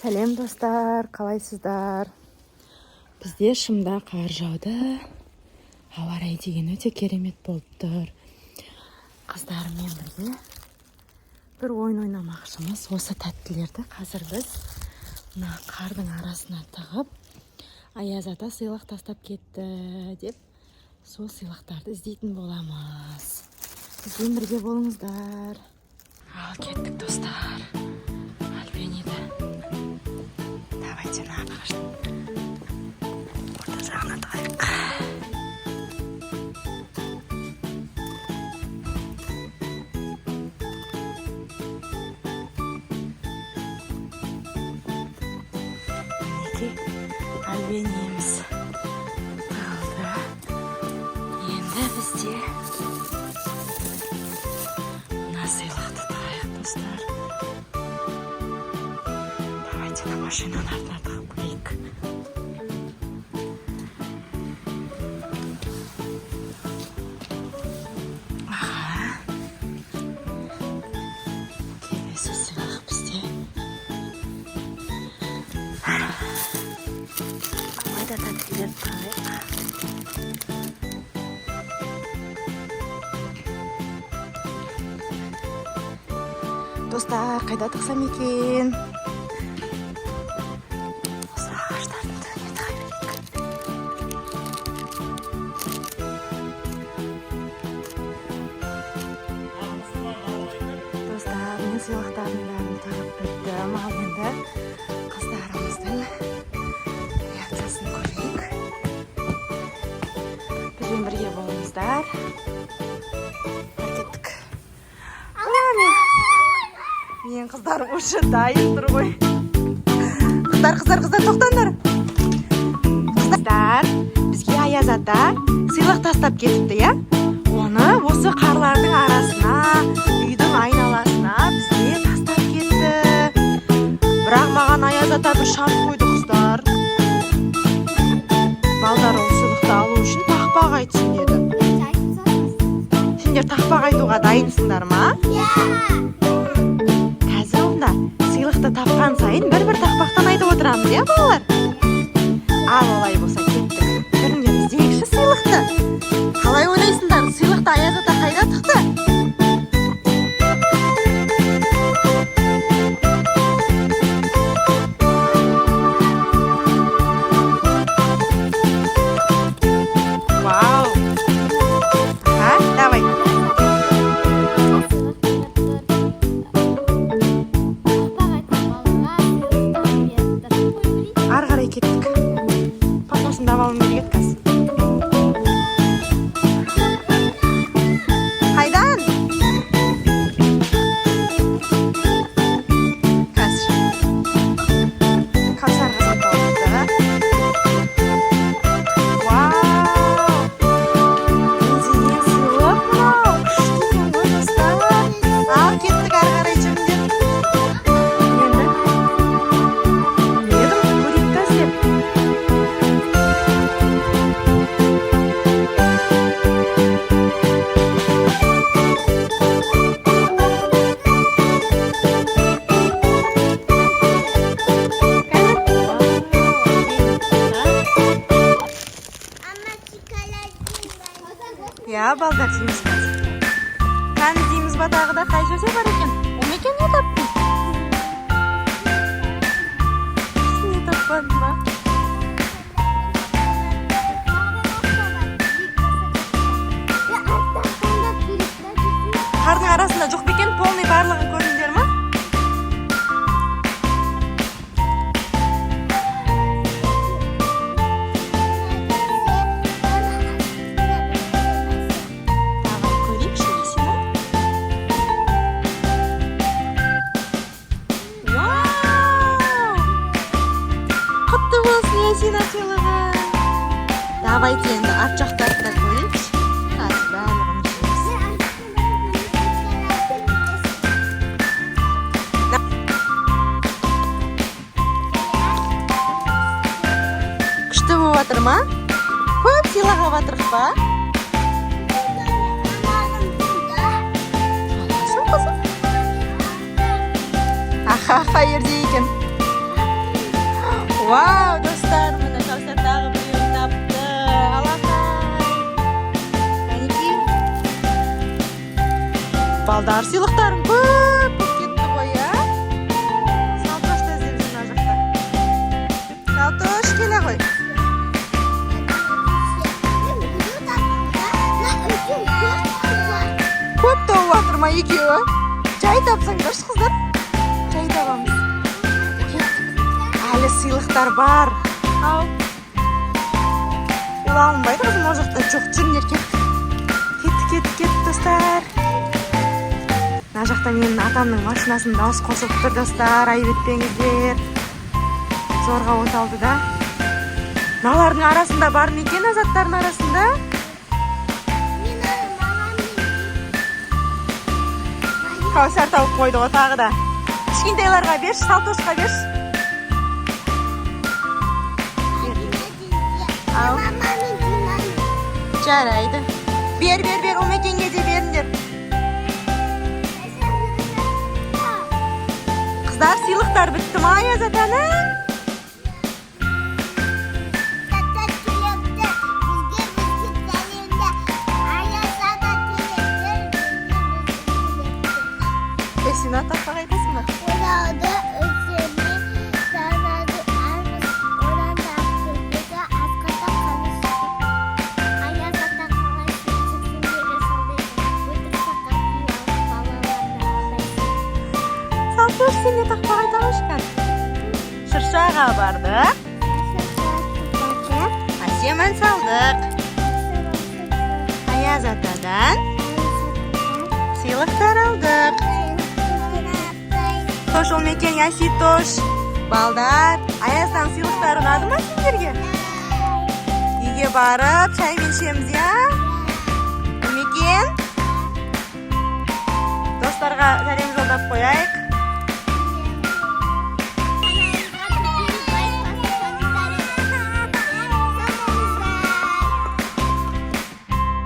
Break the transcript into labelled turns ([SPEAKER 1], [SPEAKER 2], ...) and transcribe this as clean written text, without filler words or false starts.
[SPEAKER 1] Сәлем, достар, қалайсыздар? Бізде Шымда қар жауды. Ауа райы деген өте керемет болып тұр. Қыздарыммен бірге бір ойын ойнамақшымыз. Осы тәттілерді қазір біз мына қардың арасына тығып, Аяз ата сыйлық тастап кетті деп, сол сыйлықтарды іздейтін боламыз. Бізбен бірге болыңыздар. Ал кеттік, достар. Альбениді. Давайте мына ағаштың орта жағына тығайық. Мінекей, Альбениеміз тығылды. Енді бізде мына сыйлықты тығайық, достар. Давайте мына машинаның артына тығып көрейік. Аха. Келесі сыйлық бізде. Қалай да тәттілерді тығайық. Достар, қайда тықсам екен? Осы ағаштардың түбіне тыға берейік. Достар, мен сыйлықтардың бәрін тығып біттім. Ал енді қыздарымыздың реакциясын көрейік. Бізбен бірге болыңыздар. Ал кеттік. Менің қыздарым уже дайын тұр ғой. Қыздар, қыздар, қыздар, тоқтаңдар. Қыздар, бізге Аяз ата сыйлық тастап кетіпті, иә? Оны осы қарлардың арасына, үйдің айналасына бізге тастап кетті. Бірақ маған Аяз ата бір шарт қойды, қыздар. Балдар ол сыйлықты алу үшін тақпақ айтсын деді. Сендер тақпақ айтуға дайынсыңдар ма? Қазір онда сыйлықты тапқан сайын бір-бір тақпақтан айтып отырамыз, иә, балалар? Ал олай болса, кеттік. Жүріңдер, іздейікші сыйлықты. Қалай ойлайсыңдар, сыйлықты Аяз ата қайда тықты? Вау! Аха, давай. Ары қарай кеттік. Папасын да алуым керек еді қазір. Қайдан? Қазір. Кәусар қызым тауыпты. Вау! Не деген сыйлық мынау? Күшті екен ғой, достар. Ал кеттік ары қарай, жүріңдер. Енді білмедім, көрейік та іздеп. Иә, балдар, жейміз қазір. Кәні, іздейміз ба тағы да? Қай жерде бар екен? Ол ма екен? Не таптың? Не таппадың ба? Қардың арасында жоқ па екен? Полный барлығын көрдіңдер ма? Давай көрейікші, Ясина. Вау! Құтты болсын, Ясина, сыйлығың. Давайте енді арт жақтарды да көрейікші. Қазір барлығын жейміз. Күшті болып жатыр ма? Көп сыйлық алып жатырық па? Аласың, қызым. Аха, қай жерде екен? Вау, достар, міне, Кәусар тағы біреуін тапты. Алақай, кәнекей, балдар, сыйлықтарың көп болып кетті ғой, иә? Салтошты іздеп жүр мына жақта. Салтош, келе ғой.
[SPEAKER 2] Мен біреу таптым да, мына үлкен көп бар.
[SPEAKER 1] Көп тауып жатыр ма екеуі? Жай тапсаңдаршы, қыздар, жай табамыз. Әлі сыйлықтар бар. Ау, ол алынбайды, қызым, ол жақта жоқ. Жүріңдер, кеттік, кеттік, кеттік, кеттік, достар. Мына жақта менің атамның машинасының дауысы қосылып тұр, достар, айып етпеңіздер. Зорға оталды да. Мыналардың арасында бар ма екен, заттардың арасында?
[SPEAKER 2] Мен ана мамаммен.
[SPEAKER 1] Кәусар тауып қойды ғой тағы да. Кішкентайларға берші, Салтошқа берші. Ау.
[SPEAKER 2] Мамамен жинаймын.
[SPEAKER 1] Жарайды, бер, бер, бер. Ұмекенге де беріңдер. Қыздар, сыйлықтар бітті ма Аяз атаның?
[SPEAKER 2] Тата тілекті, бізге сәлемді. Аяз ата тілектер, бізге тілекті.
[SPEAKER 1] Е, сен тақпақ айтасың ба?
[SPEAKER 2] Ойлауды өсірме, санады армыз, одан да ақылды асқанда қаныш. Аяз ата қалай сендегі салдайсың, өтірік сақал киіп алып балаларды алдайсың.
[SPEAKER 1] Салтош, сен не тақпақ айта қойшы кәні. Шыршаға бардық, әсем ән салдық, Аяз атадан сыйлықтар алдық. Тош, Ұлмекен, Яситош, балдар, Аяздан сыйлықтар ұнады ма сендерге? Үйге барып шаймен ішеміз, иә? Ұлмекен, достарға сәлем жолдап қояйық.